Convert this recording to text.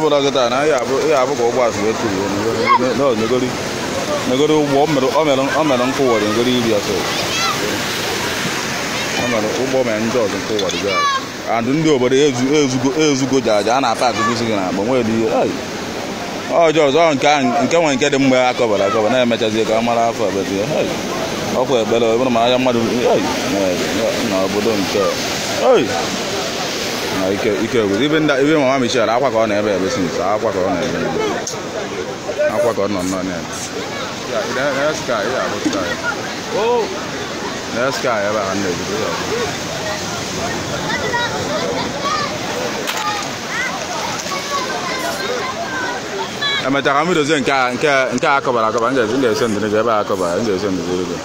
bụla kịta na ya abụ ka ụgbọ asị wee tụrụ negori ụgbọ o mere nkụ were negori iri ọsọ o mere ụgbọ mere ndị ọzọ nkụ were gị and ndị obodo ezugo jaja a na-apa akụkụzi gị na akpa nwere ihe ọjọọ ọzọ nke nwe nke dị mgbe akọbara akọba na-emechazie ka a mara afọ ebezie ọkwa ekpere ọ bụrụ ma anya mmadụ na obodo nke na ike ike gwụrụ ibe ndị ibe mama Michelle akwa ka ọ na-ebe ebe since akwa ka ọ na-ebe akwa ka ọ nọ nnọọ na-ebe sky ebe a na-ebido ya. Emechara m dozie nke a akọbara akọba m ga-esi ndịrị gị ebe a akọbara m ga-esi ndịrị gị.